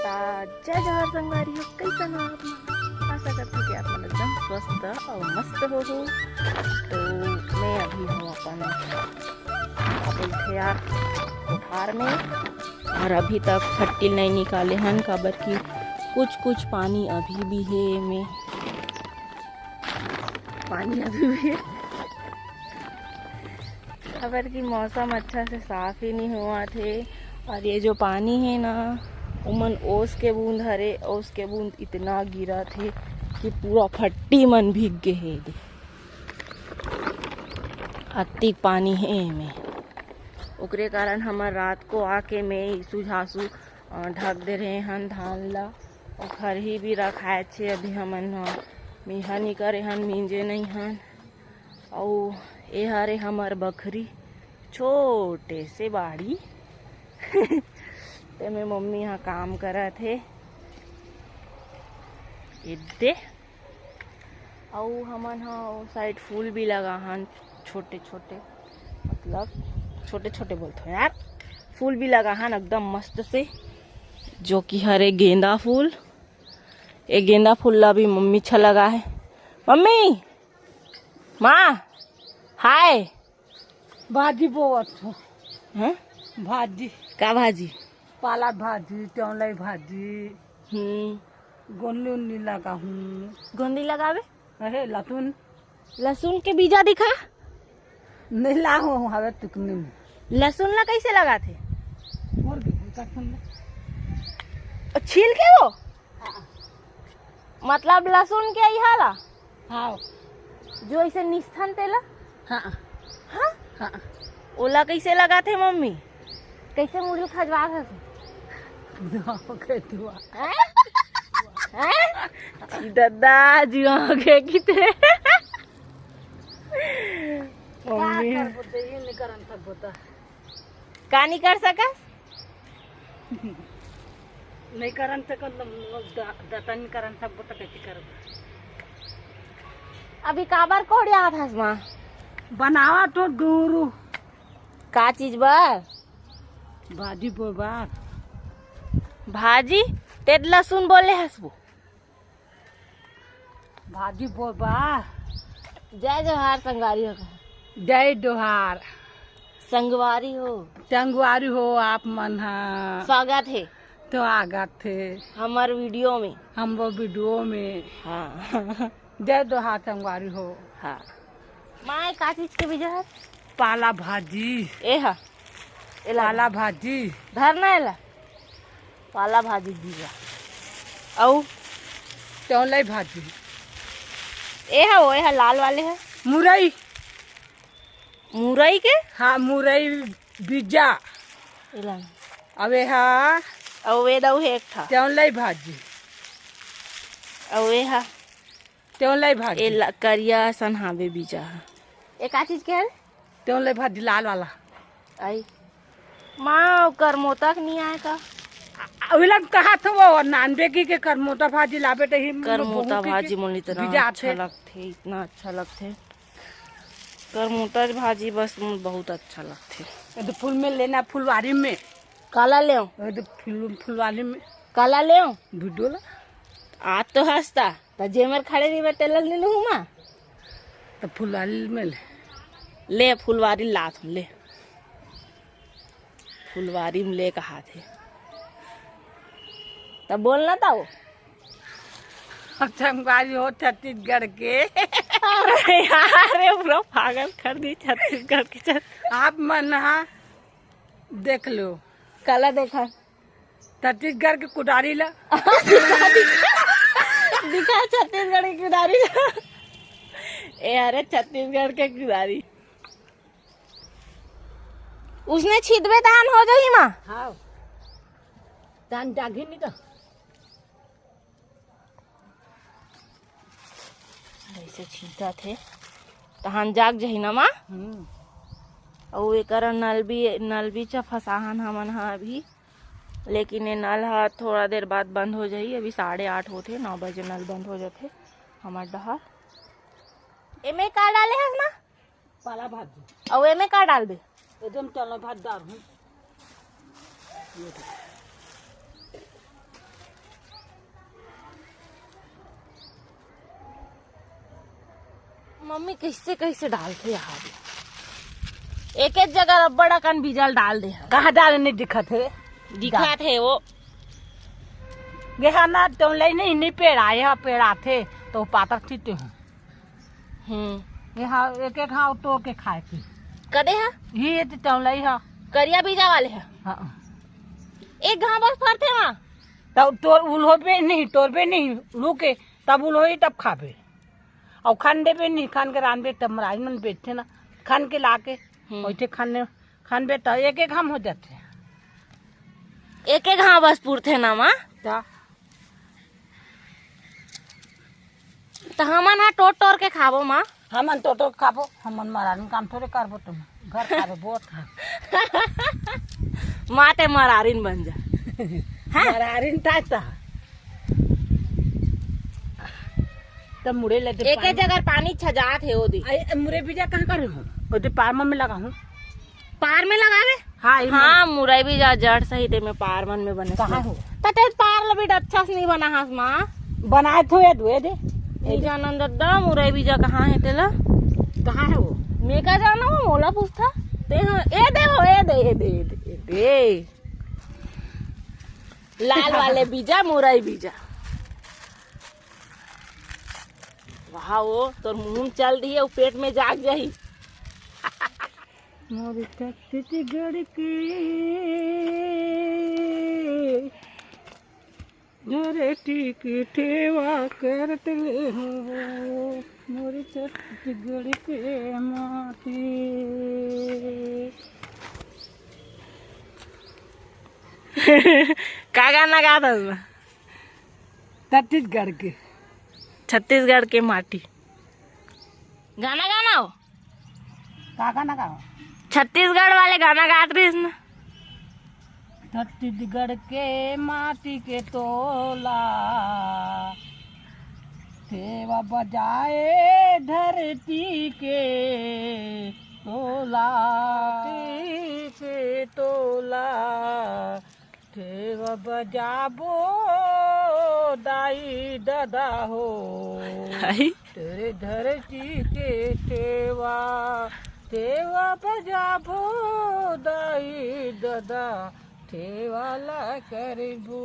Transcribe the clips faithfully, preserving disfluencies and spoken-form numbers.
त जय जोहार संगवारी हो, कैसन हो आप मन? आशा करथों कि आप मन एकदम स्वस्थ अउ मस्त हो हो। तो मैं अभी हूँ अपन का बोलथे यार, कोठार में, और अभी तक फट्टिल नहीं निकाले हन, काबर कि कुछ कुछ पानी अभी भी हे एमे, पानी अभी भी हे। काबर कि मौसम अच्छा से साफ ही नहीं होवत हे, और ये जो पानी हे ना, उमन ओस के बूंद हरे, ओस के बूंद इतना गिरत हे कि पूरा फट्टी मन भीग गे हे। अतिक पानी हे एमे, ओकरे कारण हमर रात को आके मैं ईसू झासू, अ, ढक दे रहे हन धान ला। अउ खरही भी रखाए छे, अभी हमन ह मिहा नी करे हन, मिंजे नहीं हन। अउ ए हरे हमर बखरी, छोटे से बाड़ी। तेमे मम्मी ह काम करत हे। एदे। अउ हमन ह ओ साइड फूल भी लगा हन, छोटे छोटे, मतलब छोटे छोटे बोलथो यार, फूल भी लगा हन एकदम मस्त से, जो कि हरे गेंदा फूल। ए गेंदा फूल ला भी मम्मी अच्छा लगा है। मम्मी, माँ, हाय। भाजी बोवत हो। हैं? भाजी। का भाजी? पाला भाजी, चौलाई भाजी। हम्म। गोंदली उंदली लगा हूँ। गोंदली लगावे? अहे, लसुन। लसुन के बीजा दिखा। नहीं ला हो, हवे टुकनी में। लसुन ला कैसे लगाथे? मोर के भूसा सुन ले। ओ, छील के वो? हाँ। मतलब लसुन के इहा ला? हाँ। जो ऐसे निस्थन तेला? हाँ। हाँ? हाँ। ओला कैसे लगाथे मम्मी? कैसे मुड़ी खजवा हस? दुआ के दुआ। हैं? हैं? छी ददा, जुआ के किते। मम्मी। का करबो ते, ये नहीं करन सकबो त। का नहीं कर सकस? नहीं करन सकन त द-, दतन करन सकबो त कैसे करबो? अभी काबर कोड़ियात हस माँ? बनावा तो दूर। का चीज बर? भाजी बोए बर। भाजी? तेत लसुन बोले हस वो। भाजी बोए बर। जय जोहार संगवारी हो। जय जोहार। संगवारी हो। संगवारी हो आप मन हा। स्वागत है। स्वागत है। हमर वीडियो में। हमरो वीडियो में। हाँ। जय जोहार संगवारी हो। हाँ। माँ, ये का चीज के बीजा है? पाला भाजी। ए हा। एला पाला भाजी। धरना एला। पाला भाजी बीजा। अउ? चौलाई भाजी। ए हा, ओ ए हा, लाल वाले हा। मुरई। मुरई के? हाँ, मुरई बीजा। एला। अउ ए हा। अउ ए दऊ हे एक ठा। चौलाई भाजी। अउ ए हा। तेवलाई भाजी। ए ला-, करिया असन हावे बीजा ह। ए का चीज के हरे? तेवलाई भाजी लाल वाला। आई। माँ, ओकर मोतक नहीं आए का? आ, ओला कहा था वो नानबे की के करमोटा भाजी लाबे त ही करमोटा बहू की भाजी के मोला इतना बीजा अच्छा आथे। लगथे, इतना अच्छा लगथे। करमोटा भाजी बस मोला बहुत अच्छा लगथे। ये तो फूल में लेना, फुलवारी में। काला लेव? ये तो फूल, फुलवारी में। काला लेव? वीडियो ला। आज तो हंसता। त जेमर खड़े रहिबे, तेला ले लूँ माँ। त फुलवारी में ले। ले, फुलवारी लात हूँ, ले। फुलवारी में ले कहाथे। त बोलना था वो। अब संगवारी हो छत्तीसगढ़ के। अरे यार, ये पूरा पागल कर दी छत्तीसगढ़ के छत-। आप मन हा देख लो। काला देखा? छत्तीसगढ़ के कुदारी ला। दिखा छत्तीसगढ़ के कुदारी ला। ए, अरे छत्तीसगढ़ के कुदारी। उसने छिदबे तहान हो जाही माँ। हाँ। तहान जागी नहीं तो। ऐसे छींटत हे, तहान जाग जही ना माँ। हम्म। अउ एकर नल भी, नल भी च फसाहन हमन ह अभी, लेकिन ये नल ह थोड़ा देर बाद बंद हो जाही। अभी साढ़े आठ होथे, नौ बजे नल बंद हो जाथे हमर डहर। एमे का डाले हस माँ? पाला भाजी। अउ एमे का डालबे? एकदम चना भात डालहूँ। ये देख। मम्मी कैसे कैसे डालथे यार, एक एक जगह रबड़ अकन बीजल डाल दे। कहाँ डाले नहीं दिखत हे? दिखत हे वो। ये हा ना तौलई नहीं, नहीं पेड़ आए हा, पेड़ आथे तो पातर थी ते हूँ। हम्म। ये हा एक एक हा तोड़ के खाए के। कदे हा? ही ये तो तौलई हा। करिया बीजा वाले हा। हाँ। एक घाव बस फरथे वहाँ। तब तोर उल्होबे नहीं, तोरबे नहीं, रुके, तब उल्होई तब खाबे। अउ खान देबे नहीं, खान के रांधबे तब मराई मन बेचथे ना, खान के लाके हम्म। ओइठे खाने, खानबे त एक एक घाम हो जाथे। एक एक घाव बस पुरथे ना माँ। त त हमन हा टोर टोर के खाबो माँ। हमन टोर टोर के खाबो, हमन मरारिन काम थोड़े करबो, तुम घर खाबे बोत। माँ ते मरारिन बन जा। हाँ? मरारिन ताय त। त मुड़े ले दे एक एक पानी। जगह पानी छजात हे ओदी। आई, मुरे बीजा कहाँ करे हो? ओदे पार में लगा हूँ। पार में लगावे? हाँ, ई हाँ, मुरई बीजा जड़ सहित एमे पार मन में बने कहाँ से। हो? त ते पार ल भी अच्छा से नहीं बना हस माँ। बनाए थो ये दुए दे। नहीं जानन दद्दा, मुरई बीजा कहाँ हे तेला? कहाँ हे वो? मैं का जाना हो, मोला पूछता। ते हाँ, ए दे हो, ए दे, ए दे, ए दे, ए दे। लाल वाले बीजा, मुरई बीजा। वाह, वो तोर मुंह में चल दिए, वो पेट में जाग जाही। मोर छत्तीसगढ़ के धरती के ठेवा करत ले हो, मोर छत्तीसगढ़ के माटी। का गाना गात हस? छत्तीसगढ़ के। छत्तीसगढ़ के माटी। गाना गाना हो। का गाना गाओ? छत्तीसगढ़ वाले गाना गात रहिस ना। छत्तीसगढ़ के माटी के तोला, थेवा बजाए धरती के तोला, धरती के तोला, थेवा बजाबो दाई ददा हो। हाय। तेरे धरती के थेवा, थेवा बजाबो दाई ददा, थेवा ला करबो,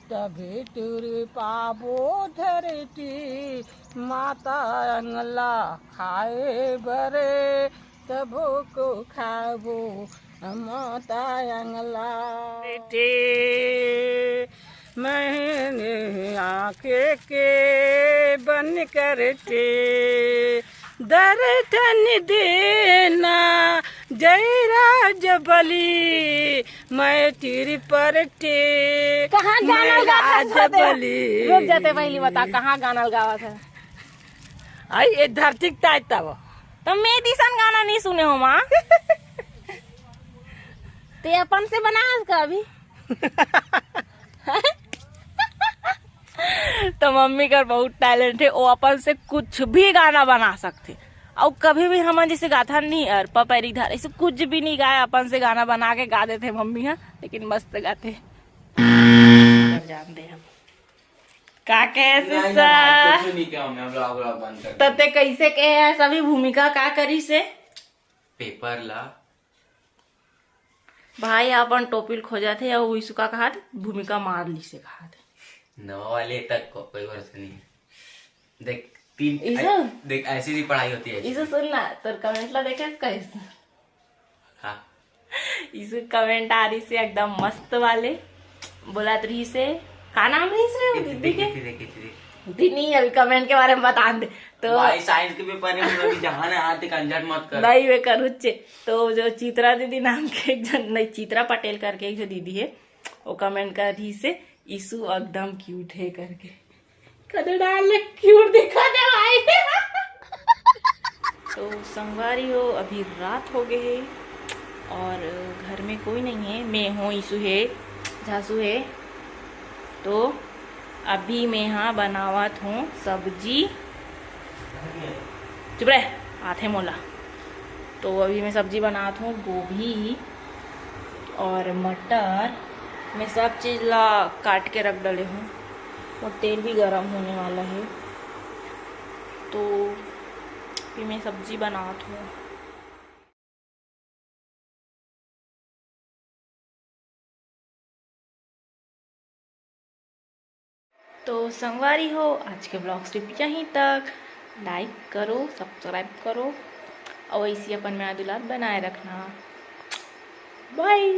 तभे तुर पाबो धरती माता अंगला खाए बरे, तभो को खाबो माता अंगला। बेटे, मैंने आके के बन करते दर्शन देना, जय राज बली, मैं तिर परटे, कहाँ गाना मैं गात हस राज बली। रुक जाते, पहली बता, कहाँ गाना गावत है? आई, ये धरती के ताय तब। तो मैं दिसन गाना नहीं सुने हो माँ। ते अपन से बना हस का अभी? तो मम्मी कर बहुत टैलेंट है, वो अपन से कुछ भी गाना बना सकथे। और कभी भी हमन जैसे गाथन नहीं, अरपा पैरी धार, ऐसे कुछ भी नहीं गाए, अपन से गाना बना के गा देथे मम्मी हा, लेकिन मस्त गाथे। पर जान दे हम। का कहे नहीं, सिस्सा? नहीं, कुछ नहीं कहा हमने, vlog, vlog बंद कर त दिया। ते कैसे कहे है सभी भूमिका का करी से? पेपर ला। भाई अपन टोपी ल खोजत हे, अउ इसु का कहात, भूमिका मार ली से कहात। नवा वाले तक को, कोई भरोसा नहीं है। देख, तीन, ईसु? देख, ऐसी भी पढ़ाई होती है। ईसु सुन ना, तोर comment ला देखे कैसे? हाँ। ईसु comment आ रही से एकदम मस्त वाले, बोलत रही से, का नाम रही से वो देख, दीदी देख, के? देख, देख, देख, देख। दीदी नहीं, अभी comment के बारे में बता दे। तो भाई, science के paper में अभी जहाँ ना हाथ एक अंजट मत कर। नहीं, वे करूचे। तो जो चित्रा दीदी नाम के एक जन, नहीं, चित्रा पटेल करके एक जो दीदी है, वो comment कर रही से, "ईसु एकदम cute है" करके। कदे डाल ले, cute दिखा दे भाई। तो संगवारी हो, अभी रात हो गए है और घर में कोई नहीं है, मैं हूँ, ईसु है, झासू है। तो अभी मैं हा बनावत हूँ सब्जी। चुप रह, आथे मोला। तो अभी मैं सब्जी बनात हूँ, गोभी और मटर, मैं सब चीज ला काट के रख डाले हूँ। और तेल भी गरम होने वाला है, तो कि मैं सब्जी बनात हूँ। तो संगवारी हो, आज के ब्लॉग सिर्फ यहीं तक। लाइक करो, सब्सक्राइब करो और ऐसी अपन में दुलार बनाए रखना। बाय।